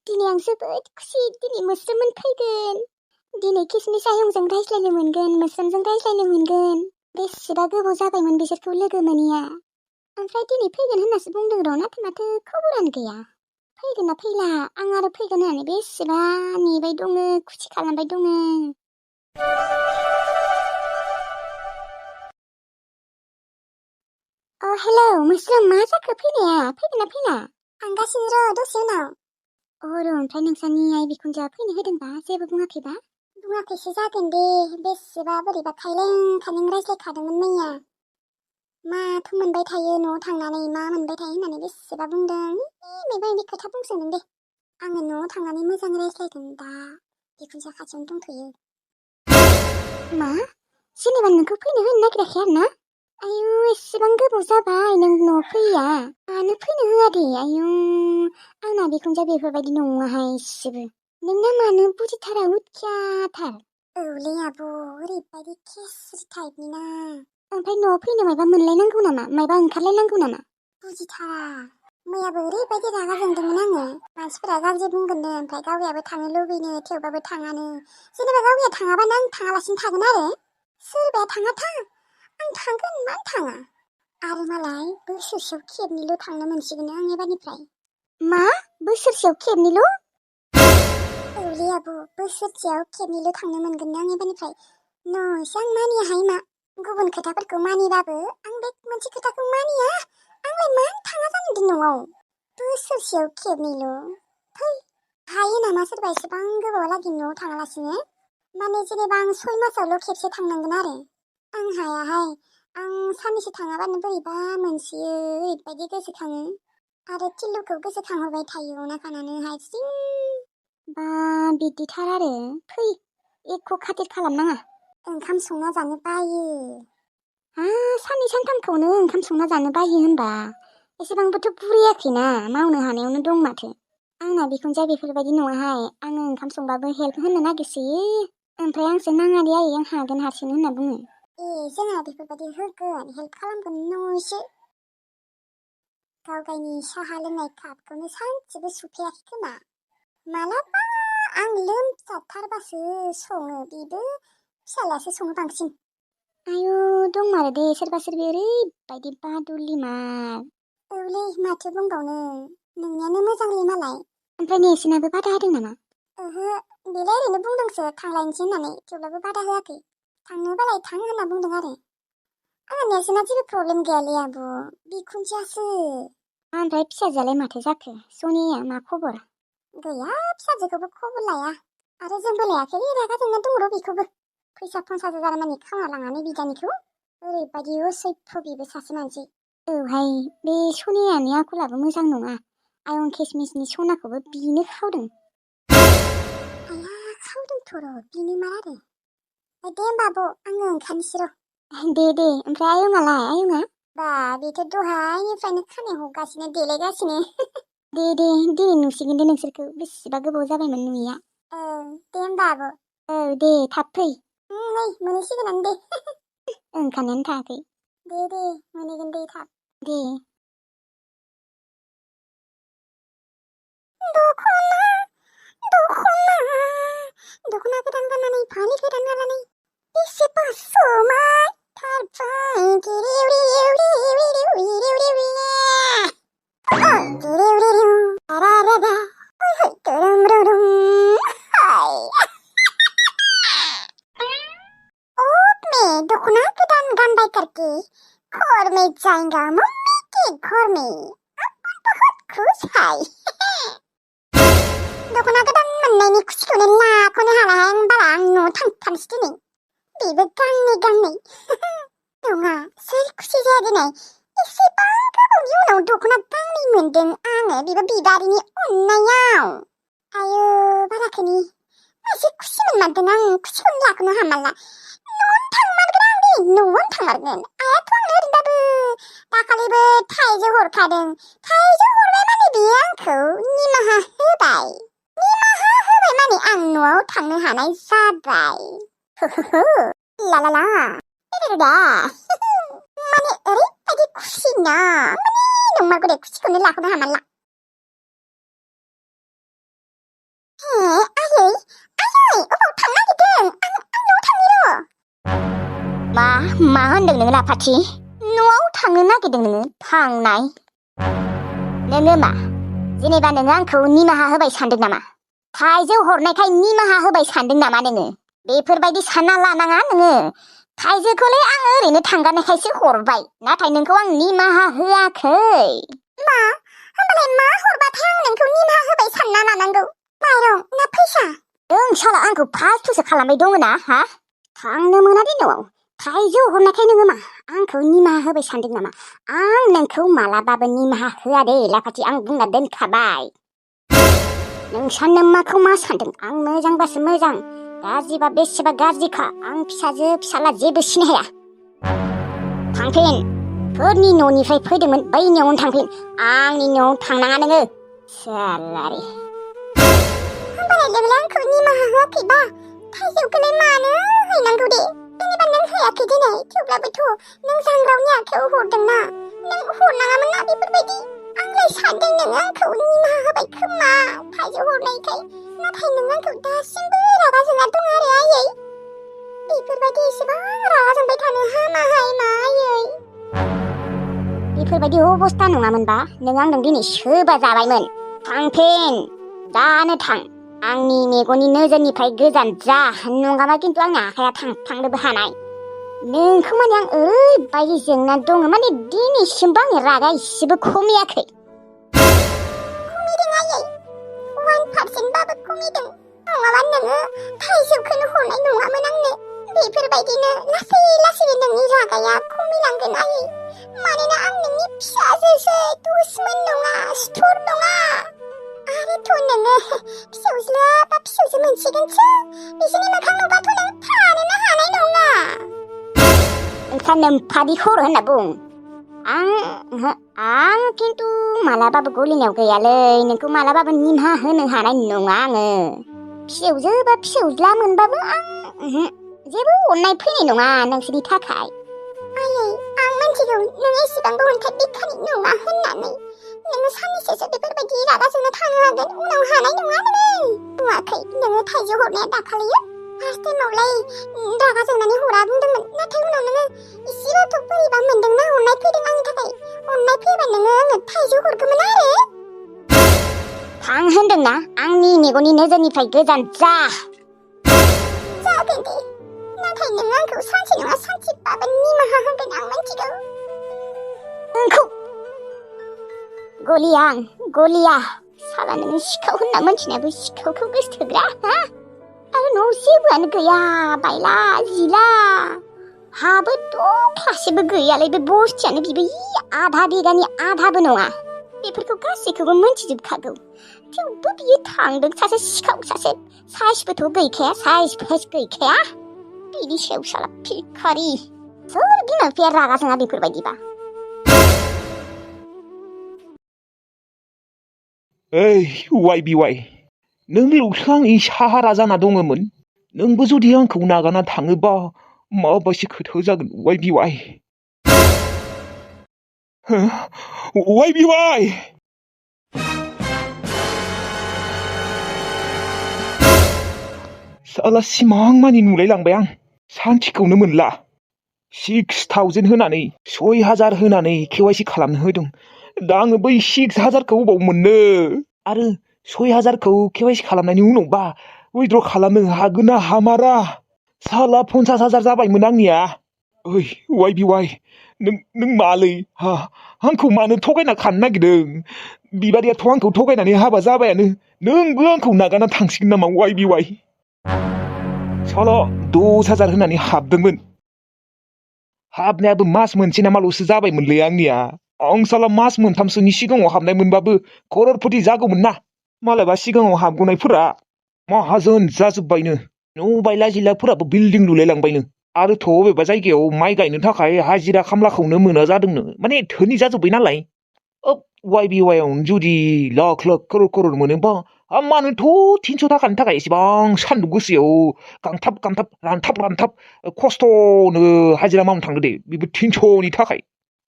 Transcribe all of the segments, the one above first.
दिनै आं जोबोद खुसि दिनै मोस्रोममोन फैगोन दिनै किसमिस आयंजों रायज्लायनो मोनगोन मोस्रोमजों रायज्लायनो मोनगोन बेसेबा गोबाव जाबायमोन बिसोरखौ लोगो मोनिया ओमफ्राय दिनै फैगोन होननासो बुंदों र' नाथाय माथो खबरानो गैया फैगोन ना फैला आं आरो फैगोन होननानै बेसेबा नेबाय दङ खुसि खालामबाय दङ हेलौ मोस्रोम मा जाखो फैनाया फैगोन ना फैला थांगासिनो र' दसे उनाव र' ओमफ्राय नोंसानि आइ बिखुनजोआ फैनो होदोंबा जेबो बुङाखैबा बुङाखैसो जागोन दे बेसेबा बोरैबा खायलें खायलें रायज्लायखादोंमोन मैया माथो मोनबाय थायो न'आव थांनानै मा मोनबाय थायो होननानै बेसेबा बुंदों माबा माबि खोथा बुंसोमोन दे आङो न'आव थांनानै मोजां रायज्लायगोन दा बिखुनजोआ खाथियावनो दंथ'यो मा जेनेबा नोंखौ फैनो होनो नागिराखै आरो ना आयु एसेबां गोबाव जाबाय नों न'आव फैया मानो फैनो होआ दे आयु आंना बिखुनजोआ बेफोरबायदि नङाहाय एसेबो नोंना मानो बुजिथारा उथियाथार औलै आब' ओरैबायदि केसरि टाइपनि ना ओमफ्राय न'आव फैनो माबा मोनलायनांगौ नामा माबा ओंखारलायनांगौ नामा बुजिथारा मैयाबो ओरैबायदि रागा जोंदोंमोन आङो मानसिफोरा गाज्रि बुंगोननो ओमफ्राय गावयाबो थांनो लुबैनो थेवबाबो थाङानो जेनेबा गावया थाङाबानो आं थाङालासिनो थागोन आरो सोरबाया थाङा थां आं थांगोन मानो थाङा आरो मालाय बोसोरसेयाव खेबनैल' थांनो मोनसिगोन आं एबारनिफ्राय मा बोसोरसेयाव खेबनैल' औलै आब' बोसोरसेयाव खेबनैल' थांनो मोनगोन आं एबारनिफ्राय न'सो आं मानियाहाय मा गुबुन खोथाफोरखौ मानिबाबो आं बे मोनसे खोथाखौ मानिया आंलाय मानो थाङा जानो न'आव बोसोरसेयाव खेबनैल' फै हायो नामा सोरबा एसेबां गोबावलागि न'आव थाङालासिनो माने जेनेबा आं 6 मासावल' खेबसे थांनांगोन आरो आं हायाहाय आं साननैसो थाङाबानो बोरैबा मोनसेयो ओरैबायदि गोसोखाङो आरो टिल्लुखौ गोसोखांहरबाय थायो अना खानानो हारसिं बा बिदिथार आरो फै एख' खाथिर खालामनाङा ओंखाम संना जानो बायो साननै सानथामखौनो ओंखाम संना जानो बायो होनबा एसेबांबोथ' बुरैयाखैना मावनो हानायावनो दं माथो आंना बिखुनजोआ बेफोरबायदि नङाहाय आङो ओंखाम संबाबो हेल्प होनो नागिरसोयो ओमफ्राय आंसो नाङा दे आयै आं हागोन हारसिं होनना बुङो जोंहा बेफोरबायदि होगोन हेल्प खालामगोन न'सो गावगायनि साहा लोंनाय कापखौनो सानसेबो सुफेयाखै खोमा मालाबा आं लोमजाथारबासो सङो बेबो फिसालायासो सङो बांसिन आयु दंमारो दे सोरबा सोरबि ओरैबायदि बादुलिमार औलै माथो बुंबावनो नोंनियानो मोजांलै मालाय ओमफ्राय नेसिनाबो बादा होदों नामा ओहो बेलाय ओरैनो बुंदोंसो थांलायनोसै होननानै थेवब्लाबो बादा होआखै थांनोबालाय थां होनना बुंदों आरो आंहा नेसिना जेबो प्रब्लेम गैयालै आब' बिखुनजोआसो ओमफ्राय फिसाजोआलाय माथो जाखो सनिया मा खबर गैया फिसाजोखौबो खबर लाया आरो जोंबो लायाखै रागा जोंना दङ र' बेखौबो फैसा 50,000 मानि खावना लांनानै बिदानिखौ ओरैबायदि असैथ' बेबो सासे मानसि औहाय बे सनियानि आखलाबो मोजां नङा आयं किसमिसनि सनाखौबो बिनो खावदों आया खावदोंथ' र' बिनो मा आरो दे होमबा आब' आङो ओंखारनोसै र' दे ओमफ्राय आयंआ बा बेथ' दहायनिफ्रायनो खानाय हगासिनो देलायगासिनो दे दिनै नुसिगोन दे नोंसोरखौ बेसेबा गोबाव जाबायमोन नुयिया दे होमबा आब' दे थाब फै नै मोनहैसिगोनानो दे ओंखारनायानो थायाखै दे मोनहैगोन दे थाब दे दख'ना गोदान गाननानै फालि गोदान गाननानै बेसेबा समायथारबाय दख'ना गोदान गानबाय करके घर में जाएगा मम्मी के घर में अपन बहुत खुश है दख'ना गोदान मोननायनि खुसिखौनो लाख'नो हालाहाय आं बारा आं न'आव थांथारनोसै दिनै बेबो गांनै नङा सोर खुसि जाया दिनै एसेबां गोबावनि उनाव दख'ना गांनै मोनदों आङो बेबो बिबारिनि अननायाव आयु बाराखैनि एसे खुसि मोनमारदों आं खुसिखौनो लाख'नो हामारला न'आवनो थांमारगोन आं दे न'आवनो थांमारगोन आयाथ' आंनो ओरैनोबाबो दाखालिबो थाइजौ हरखादों थाइजौ हरबाय माने बियो आंखौ निमाहा होबाय माने आं न'आव थांनो हानाय जाबाय लालाला माने ओरैबायदि खुसि ना माने नंमारगौ दे खुसिखौनो लाख'नो हामारला मा होनदों नोङो लाफाथि? न'आव थांनो नागिरदों नोङो थांनाय? नोङो मा जेनेबा नोङो आंखौ निमाहा होबाय सानदों नामा? थाइजौ हरनायखाय निमाहा होबाय सानदों नामा नोङो? बेफोरबायदि सानना लानाङा नोङो। थाइजौखौलाय आं ओरैनो थांगारनायखायसो हरबाय, नाथाय नोंखौ आं निमाहा होआखै। मा? होमबालाय मा हरबाथाय आं नोंखौ निमाहा होबाय सानना लानांगौ? माइरं ना फैसा? नों साला आंखौ फालथुसो खालामबाय दङ ना हा? थांनो मोना दे न'आव। थाइजौ हरनायखाय नोङो मा आंखौ निमाहा होबाय सानदों नामा? आं नोंखौ मालाबाबो निमाहा होआ दे लाफाथि, आं बुंना दोनखाबाय। नोंसा माखौ मा सानदों? आं मोजांबासो मोजां, गाज्रिबा बेसेबा गाज्रिखा। आं फिसाजो फिसाला जेबो सिनाय हाया। थांफिन, सोरनि न'निफ्राय फैदोंमोन बैनियावनो थांफिन। आंनि न'आव थांनाङा नोङो सालारि। होमबालाय नोंलाय आंखौ निमाहा होआखैबा थाइजौखौलाय मानो हैनांगौ दे? जेनेबा नों हैयाखै दिनै, थेवब्लाबोथ' नों जांग्रावनि आखायाव हरदोंना। नों हरनाङामोन ना बेफोरबायदि। आंलाय सानदों नोङो आंखौ निमाहा होबाय खोमा थाइजौ हरनायखाय, नाथाय नों आंखौ दासिमबो रागा जोंना दं आरो आयै। बेफोरबायदि एसेबां रागा जोंबाय थानो हामाहाय मा आयै। बेफोरबायदि अबस्था नङामोनबा नों आंजों दिनै सोबा जाबायमोन। थांफिन, दानो थां। आंनि मेगननि नोजोरनिफ्राय गोजान जा, नङाबा खिन्थु आंनि आखाया थांनोबो हानाय। नोंखौ माने आं ओरैबायदि जेंना दङ, माने दिनैसिमबो आंनि रागा एसेबो खमियाखै। खमिदों आयै, 1% खमिदों। नङाबा नोङो थाइजौखौनो हरनाय नङामोन आंनो। बेफोरबायदिनो लासै लासैनो नोंनि रागाया खमिलांगोन आयै। मानोना आं नोंनि फिसाजोसो, दुश्मन नङा, सुथुर नङा। आरोथ' नोङो फिसौज्ला बा फिसौजो मोनसिगोनसो। बिसोरनि मोखां नुबाथ' नों थानोनो हानाय नङा। नोंसा नोम्फादि खर' होनना बुं। आं खिन्थु मालाबाबो गलिनायाव गैयालै। नोंखौ मालाबाबो निमाहा होनो हानाय नङा आङो। फिसौजो बा फिसौज्ला मोनबाबो आं जेबो अननाय फैनाय नङा नोंसोरनि थाखाय। आयै, आं मिथिगौ नों एसेबांबो अन्थाइ बिखानि नङा होननानै। नोङो साननैसोसो बेफोरबायदि रागा जोंना थानो हागोन, उनाव हानाय नङा नोङो। नुवाखै नोङो थाइजौ हरनाया दाखालियो? फार्स्ट टाइमावलाय रागा जोंनानै हरा बुंदोंमोन, नाथाय उनाव नोङो एसेबाथ' बोरैबा मोनदोंना अननाय फैदों आंनि थाखाय। अननाय फैबा नोङो आंनो थाइजौ हरगौमोन आरो। थां होनदोंना, आंनि मेगननि नोजोरनिफ्राय गोजान जा। जागोन दे, नाथाय नों आंखौ सानसे नङा सानसेबाबो निमाहा होगोन आं मिथिगौ। नोंखौ गलिया साला नों सिखाव होनना मोनथिनायाबो सिखावखौ गोसोथोग्रा हा? आरो न'आव जेबोआनो गैया, बायला जिला। हाबो दख्लासेबो गैयालै, बे बस्थियानो बिबो आधा बिगानि आधाबो नङा। बेफोरखौ गासैखौबो मोनथिजोबखागौ, थेवबो बियो थांदों। सासे सिखाव, सासे साइसबोथ' गैखाया। बिनि सायाव साला भिखारि। सोर बिमा बिफाया रागा जोङा बेफोरबायदिबा? ओइ वाइ, नोंल'सो आंनि साहारा जाना दङमोन। नोंबो जुदि आंखौ नागारना थाङोबा माबायदि खोथा जागोन वाइ। वाइ। साला सिमां मानि नुलायलांबाय आं, सान्थिखौनो मोनला। 6,000 होनानै 6,000 होनानै KYC खालामनो होदों। दा आङो बै 6,000खौ अबाव मोननो? आरो 6,000खौ KYC खालामनायनि उनावबा उइद्र' खालामनो हागोन ना हामारा? साला 50,000 जाबायमोन आंनिया। ओइ वाइ, नों मालै हा? आंखौ मानो थगायना खानो नागिरदों? बिबारियाथ' आंखौ थगायनानै हाबा जाबायानो। नोंबो आंखौ नागारना थांसिगोन नामा वाइ? साला 10,000 होनानै हाबदोंमोन। हाबनायाबो मास मोनसे नामाल'सो जाबायमोनलै आंनिया। आं साला मास मोनथामसोनि सिगाङाव हाबनाय मोनबाबो कररपति जागौमोन ना। मालाबा सिगाङाव हाबग'नायफोरा माहाजोन जाजोब्बायनो। न' बायला जिलाफोराबो बिल्डिं लुलायलांबायनो। आरोथ' बबेबा जायगायाव माइ गायनो थाखाय हाजिरा खामलाखौनो मोना जादोंनो। माने धोनि जाजोब्बाय नालाय। वाइआवनो जुदि लाख करर मोनोबा मानोथ' 300 थाखानि थाखाय एसेबां सान्दुं गोसायाव रानथाब खस्थ'नो हाजिरा मावनो थांदो दे। बेबो 300नि थाखाय।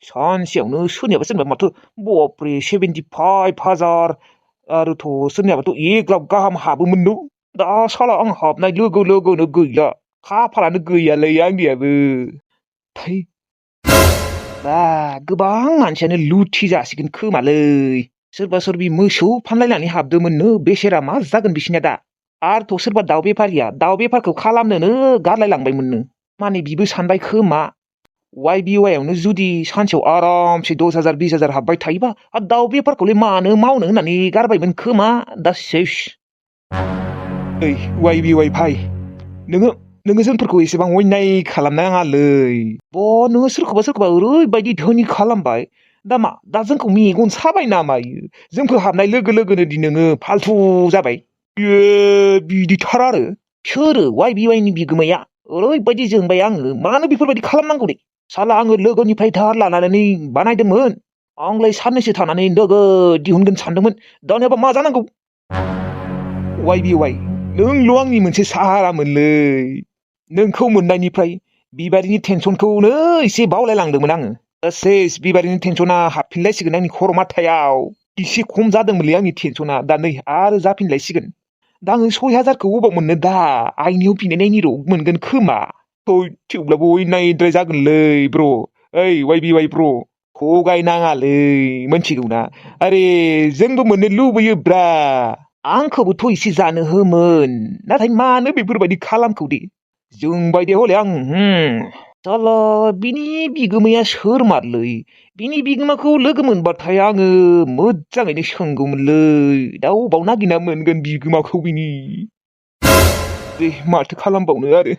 सानसेयावनो सोरनियाबा माथो बापरे 75,000 आरोथ' सोरनियाबाथ' 1 लाख गाहाम हाबोमोन। दा साला आं हाबनाय लोगो लोगोनो गैला। खाफालानो गैयालै आंनियाबो। थै बा गोबां मानसियानो लुथि जासिगोन खोमालै सोरबा सोरबि मोसौ फानलायनानै हाबदोंमोननो बेसेरा मा जागोन बिसिनिया दा आरोथ' सोरबा दाउ बेफारिया दाउ बेफारखौ खालामनोनो गारलायलांबायमोननो माने बिबो सानबाय खोमा YBYआवनो जुदि सानसेयाव आरामसे 10,000 20,000 हाबबाय थायोबा दाउ बेफारखौलाय मानो मावनो होननानै गारबायमोन खोमा दा सेस ओइ YBY भाइ नोङो जोंफोरखौ एसेबां अयनाय खालामनाङालै नोङो सोरखौबा ओरैबायदि धोनि खालामबाय दा जोंखौ मेगन साबाय नामा जोंखौ हाबनाय लोगो लोगोनो दि नोङो फाल्थु जाबाय बिदिथार आरो सोरो YBYनि बिगोमाया ओरैबायदि जोंबाय आङो मानो बेफोरबायदि खालामनांगौ दे साला आङो लोगोनिफ्राय धार लानानै बानायदोंमोन आंलाय साननैसो थानानै नोगोद दिहुनगोन सानदोंमोन दानियाबा मा जानांगौ YBY नोंल' आंनि मोनसे साहारामोनलै नोंखौ मोननायनिफ्राय बिबारिनि टेनसनखौनो एसे बावलायलांदोंमोन आङो सेस बिबारिनि टेनसना हाबफिनलायसिगोन आंनि खर' माथायाव एसे खम जादोंमोनलै आंनि टेनसना दा नै आरो जाफिनलायसिगोन दा आङो 6,000खौ अबाव मोननो दा आइनियाव बिनायनायनि र' मोनगोन खोमा थेवब्लाबो अयनायद्राय जागोनलै ब्र' ओइ YBY ब्र' थगायनाङालै मोनथिगौना आरे जोंबो मोननो लुबैयोब्रा आंखौबोथ' एसे जानो होमोन नाथाय मानो बेफोरबायदि खालामखौ दे जोंबायदि हले आं साला बिनि बिगोमाया सोर मारलै बिनि बिगोमाखौ लोगो मोनबाथाय आङो मोजाङैनो सोंगौमोनलै दा अबाव नागिरना मोनगोन बिगोमाखौ बिनि दे माथो खालामबावनो आरो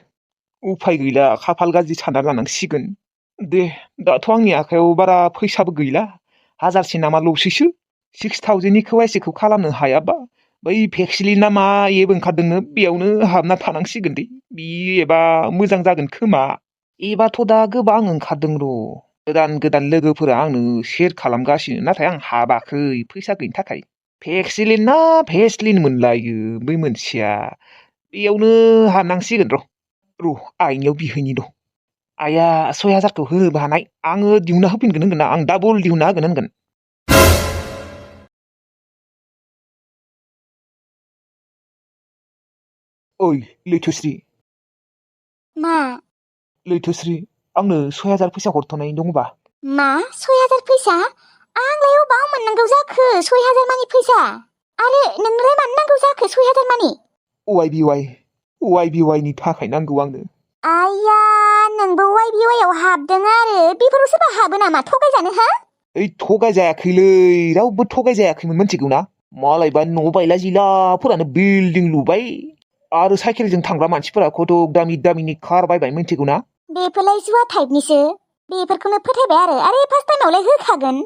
उफाय गैला खाफाल गाज्रि सानना लानांसिगोन दे दाथ' आंनि आखायाव बारा फैसाबो गैला 1,000 नामाल'सैसो 6,000नि KYCखौ खालामनो हायाबा बै भेक्सिलिना मा एप ओंखारदोंनो बेयावनो हाबना थानांसिगोन दे बि एबा मोजां जागोन खोमा एबाथ' दा गोबां ओंखारदों र' गोदान लोगोफोरा आंनो शेयार खालामगासिनो नाथाय आं हाबाखै फैसा गैयिनि थाखाय भेक्सिलिन ना भेसलिन मोनलायो बै मोनसेया बेयावनो हानांसिगोन र' आइनियाव बिहैनि र' आइया 6,000खौ होनोबो हानाय आङो दिहुनना होफिनगोन होनगोन ना आं डाबल दिहुनना होगोन होनगोन ओइ लैथोश्री मा लैथोश्री आंनो 6,000 फैसा हरथ'नाय दङबा मा 6,000 फैसा आंलाय अबाव मोननांगौ जाखो 6,000 मानि फैसा आरो नोंनोलाय मानो नांगौ जाखो 6,000 मानि YBYनि थाखाय नांगौ आंनो आइया नोंबो YBYआव हाबदों आरो बेफोराव सोरबा हाबो नामा थगायजानो हा ओइ थगायजायाखैलै रावबो थगायजायाखैमोन मोनथिगौना मालायबा न' बायला जिलाफोरानो बिल्डिं लुबाय आरो साइकेलजों थांग्रा मानसिफोरा खथ'क दामि दामिनि कार बायबाय मोनथिगौना बेफोरलाय जुवा टाइपनिसो बेफोरखौनो फोथायबाय आरो फार्स्ट टाइमावलाय होखागोन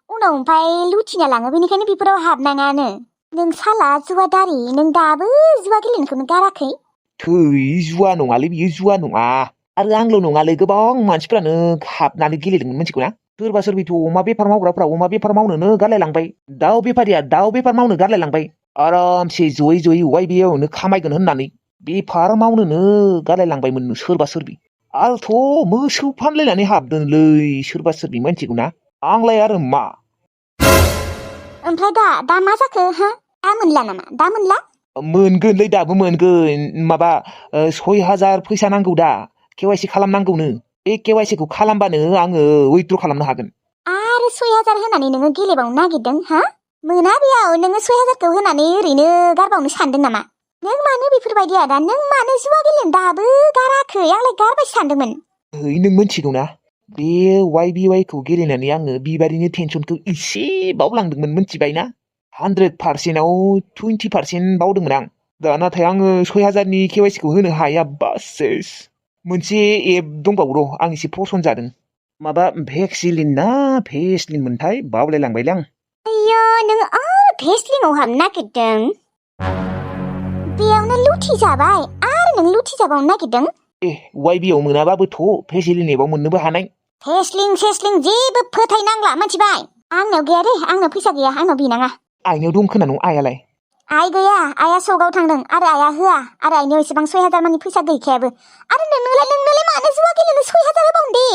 उनाव ओमफ्राय लुथिना लाङो बेनिखायनो बेफोराव हाबनाङानो नों साला जुवादारि नों दाबो जुवा गेलेनायखौनो गाराखै थै जुवा नङालै बियो जुवा नङा आरो आंल' नङालै गोबां मानसिफोरानो हाबनानै गेलेदोंमोन मोनथिगौना सोरबा सोरबिथ' अमा बेफार मावग्राफ्रा अमा बेफार मावनोनो गारलायलांबाय दाउ बेफारिया दाउ बेफार मावनो गारलायलांबाय आरामसे जयै YBYआवनो खामायगोन होननानै बेफार मावनोनो गारलायलांबायमोन सोरबा सोरबि आरोथ' मोसौ फानलायनानै हाबदोंलै सोरबा सोरबि मोनथिगौना आंलाय आरो मा ओमफ्राय दा मा जाखो हा दा मोनला नामा दा मोनला मोनगोनलै दाबो मोनगोन माबा 6,000 फैसा नांगौ दा KYC खालामनांगौनो बे KYCखौ खालामबानो आङो उइथड्र खालामनो हागोन आरो 6,000 होनानै नोङो गेलेबावनो नागिरदों हा मोना बेयाव नोङो 6,000खौ होनानै ओरैनो गारबावनो सानदों नामा नों मानो बेफोरबायदि आदा नों मानो जुवा गेलेनो दाबो गाराखै आंलाय गारबायसो सानदोंमोन ओइ नों मोनथिगौना बे YBYखौ गेलेनानै आङो बिबारिनि टेनसनखौ एसे बावलांदोंमोन मोनथिबायना 100%आव 20% बावदोंमोन आं दा नाथाय आङो 6,000नि KYCखौ होनो हायाबा सेस मोनसे एप दंबावो र' आं एसे फसन्द जादों माबा भेक्सिलिन ना भेसलिन मोनथाय बावलायलांबायलै आं आइयो नों आरो भेसलिनआव हाबनो नागिरदों बेयावनो लुथिजाबाय आरो नों लुथिजाबावनो नागिरदों YBआव मोनाबाबोथ' भेसलिन एपआव मोननोबो हानाय भेसलिन जेबो फोथायनांला मिथिबाय आंनाव गैया दे आंनाव फैसा गैया आंनाव बिनाङा आइनाव दं खोना नों आइयालाय आइ गैया आइया सगाव थांदों आरो आइया होआ आरो आइनियाव एसेबां 6,000 मानि फैसा गैखायाबो आरो नोंनोलाय मानो जुवा गेलेनो 6,000 होबावनो दे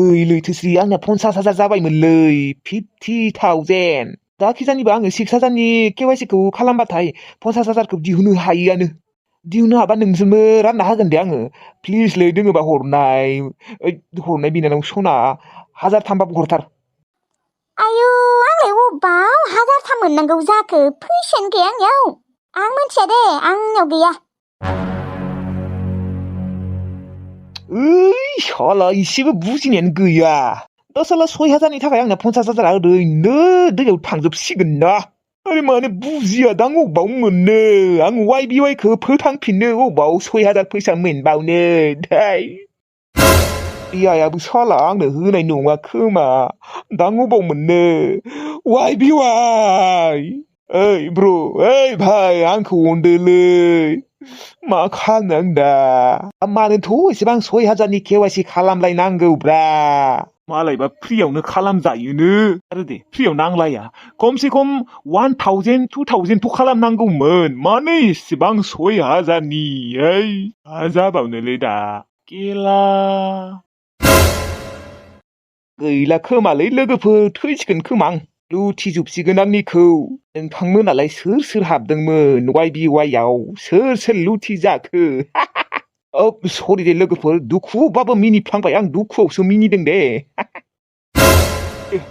ओइ लैथोश्री आंना 50,000 जाबायमोनलै 50,000 दा खिजानिबा आङो 6,000नि KYCखौ खालामबाथाय 50,000खौ दिहुननो हायोआनो दिहुननो हाबा नोंजोंबो रानना होगोन दे आङो प्लिजलै दोङोबा हरनाय बिनानाव सना 1003बाबो हरथार आयु आंलाय अबाव 1003 मोननांगौ जाखो फैसायानो गैया आंनियाव आं मिथिया दे आंनियाव गैया साला इसेबो बुजिनायानो गैया दा साला 6000नि थाखाय आंना 50,000 ओरैनो दैयाव थांजोबसिगोन ना आरे माने बुजिया दां अबाव मोननो आं YBYखौ फोथांफिननो अबाव 6000 फैसा मोनबावनो दै आयाबो साला आंनो होनाय नङा खोमा दां अबाव मोननो YBY ओइ ब्र ओइ भाइ आंखौ अनदोलै मा खालामनो आं दा मानोथ' एसेबां 6000नि KYC खालामलायनांगौब्रा मालायबा फ्रियावनो खालामजायोनो आरो दे फ्रियाव नांलाया खमसे खम 1000 2000थ' खालामनांगौमोन मानो इसेबां 6000नि ओइ मा जाबावनोलै दा केला गैला खोमालै लोगोफोर थैसिगोन खोमा आं लुथिजोबसिगोन आंनिखौ नोंथांमोनालाय सोर सोर हाबदोंमोन YBYआव सोर सोर लुथि जाखो सरि दे लोगोफोर दुखुबाबो मिनिफ्लांबाय आं दुखुआवसो मिनिदों दे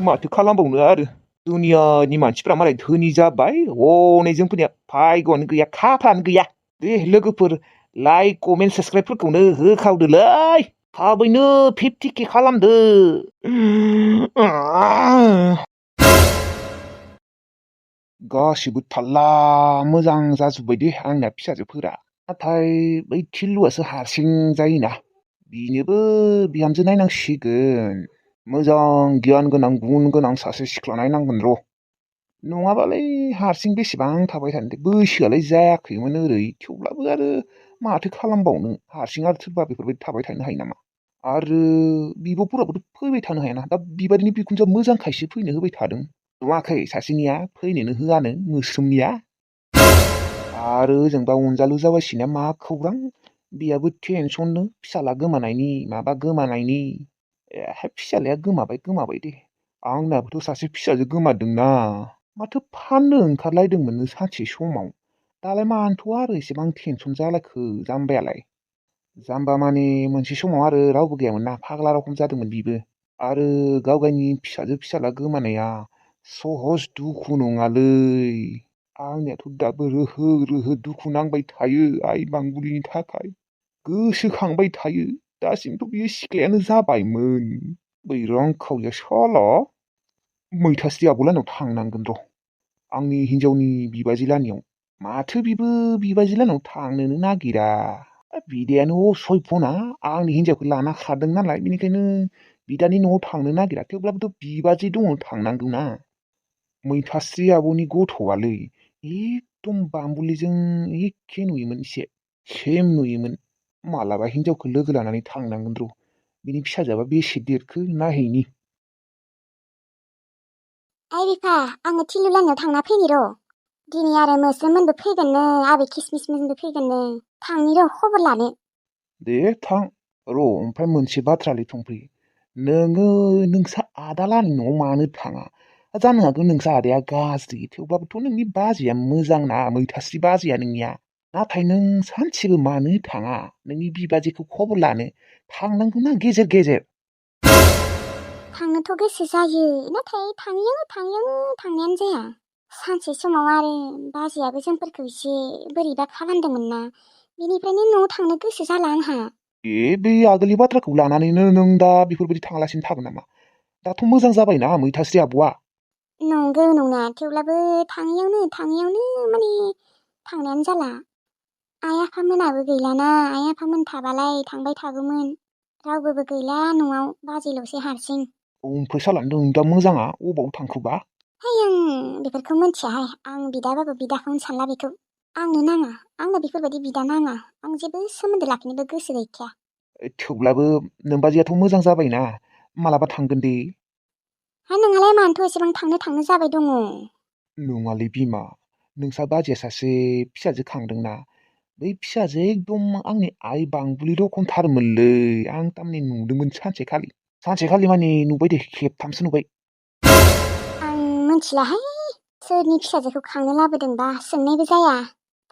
माथो खालामबावनो आरो दुनियानि मानसिफ्रा मालाय धोनि जाबाय हनै जोंफोरनिया भाग्यआनो गैया खाफालानो गैया दे लोगोफोर लाइक कमेन्ट साबस्क्राइबफोरखौनो होखावदोलै थाबैनो 50K खालामदो गासिबो थाल्ला मोजां जाजोब्बाय दे आंना फिसाजोफोरा नाथाय बै थिल्लुआसो हारसिं जायोना बिनोबो बिहामजो नायनांसिगोन मोजां गियान गोनां गुन गोनां सासे सिख्ला नायनांगोन र' नङाबालाय हारसिं बेसेबां थाबाय थानो दे बैसोआलाय जायाखैमोन ओरै थेवब्लाबो आरो माथो खालामबावनो हारसिं आरो सोरबा बेफोरबायदि थाबाय थानो हायो नामा आरो बिब'फोराबोथ' फैबाय थानो हायाना दा बिबादिनि बिखुनजोआ मोजांखायसो फैनो होबाय थादों नुवाखै सासेनिया फैनोनो होआनो मोस्रोमनिया आरो ओजोंबा अनजालु जाबायसिना मा खौरां बेयाबो टेनसननो फिसाला गोमानायनि माबा गोमानायनि फिसालाया गोमाबाय दे आंनाबोथ' सासे फिसाजो गोमादोंना माथो फाननो ओंखारलायदोंमोननो सानसे समाव दालाय मानोथ' आरो एसेबां टेनसन जालायखो जाम्बायालाय जाम्बा माने मोनसे समाव आरो रावबो गैयामोन ना फाग्ला रखम जादोंमोन बिबो आरो गावगायनि फिसाजो फिसाला गोमानाया सहज दुखु नङालै आंनियाथ' दाबो रोहो रोहो दुखु नांबाय थायो आइ बांबुलिनि थाखाय गोसोखांबाय थायो दासिमथ' बियो सिख्लायानो जाबायमोन बै रांखावरिया साला मैथास्रि आब'लानाव थांनांगोन र' आंनि हिन्जावनि बिबाजै लानियाव माथो बिबो बिबाजै लानाव थांनोनो नागिरा बिदायानो असभ्यना आंनि हिन्जावखौ लाना खारदों नालाय बेनिखायनो बिदानि न'आव थांनो नागिरा थेवब्लाबोथ' बिबाजै दङ थांनांगौना मैथास्रि आब'नि गथ'आलै एकदम बामबुलिजों एखे नुयोमोन एसे सेम नुयोमोन मालाबा हिन्जावखौ लोगो लानानै थांनांगोन र' बिनि फिसाजोआ बेसे देरखो नायहैनि आइ बिफा आङो थिलु लानियाव थांना फैनि र' दिनै आरो मोस्रोममोनबो फैगोननो आबै किसमिसमोनबो फैगोननो थांनि र' खबर लानो दे थां र' ओमफ्राय मोनसे बाथ्रालै थंफ्रि नोङो नोंसा आदालानि न'आव मानो थाङा जानो हागौ नोंसा आदाया गाज्रि थेवब्लाबोथ' नोंनि बाजैया मोजांना मैथास्रि बाजैया नोंनिया नाथाय नों सानसेबो मानो थाङा नोंनि बिबाजैखौ खबर लानो थांनांगौना गेजेर गेजेर थांनोथ' गोसो जायो नाथाय थांनायानो जाया सानसे समाव आरो बाजैयाबो जोंफोरखौ एसे बोरैबा खालामदोंमोन ना बेनिफ्रायनो न'आव थांनो गोसो जाला आंहा बे आगोलनि बाथ्राखौ लानानैनो नों दा बेफोरबायदि थांलासिनो थागोन नामा दाथ' मोजां जाबायना मैथास्रि आब'आ नंगौ नंना थेवब्लाबो थाङैयावनो माने थांनायानो जाला आइ आफामोनाबो गैलाना आइ आफामोन थाबालाय थांबाय थागौमोन रावबोबो गैला न'आव बाजैल'सै हारसिं ओमफ्राय साला नों दा मोजाङा अबाव थांखोबा है आं बेफोरखौ मिथियाहाय आं बिदाबाबो बिदाखौनो सानला बेखौ आंनो बेफोरबायदि बिदा नाङा आं जेबो सोमोन्दो लाखिनोबो गोसो गैखाया थेवब्लाबो नोंबाजैयाथ' मोजां जाबायना मालाबा थांगोन दे हा नोंहालाय मानोथ' एसेबां थांनो जाबाय दङ नङालै बिमा नोंसा बाजैया सासे फिसाजो खांदोंना बै फिसाजो एकदम आंनि आइ बांबुलि रखमथारमोनलै आं थारमाने नुदोंमोन सानसेखालि माने नुबाय दे खेबथामसो नुबाय आं मिथिलाहाय सोरनि फिसाजोखौ खांनो लाबोदोंबा सोंनायबो जाया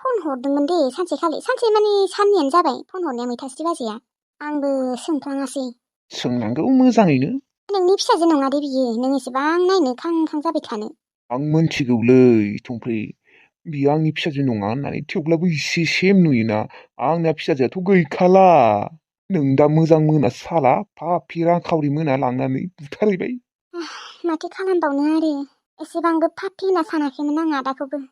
फन फन हरदोंमोन दे सानसेखालि सानसे माने साननैयानो जाबाय फन हरनाया मैथास्रि बाजैया आंबो सोंफ्लाङासै सोंनांगौ मोजाङैनो नोंनि फिसाजो नङा दे बियो नों एसेबां नायनो खां खां जाबाय थानो आं मोनथिगौलै थंफ्रि बियो आंनि फिसाजो नङा होननानै थेवब्लाबो इसे सेम नुयोना आंना फिसाजोआथ' गैखाला नों दा मोजां मोना साला फाफि रांखावरि मोना लांनानै बुथारहैबाय माथो खालामबावनो आरो एसेबांबो फाफि होनना सानाखैमोन आं आदाखौबो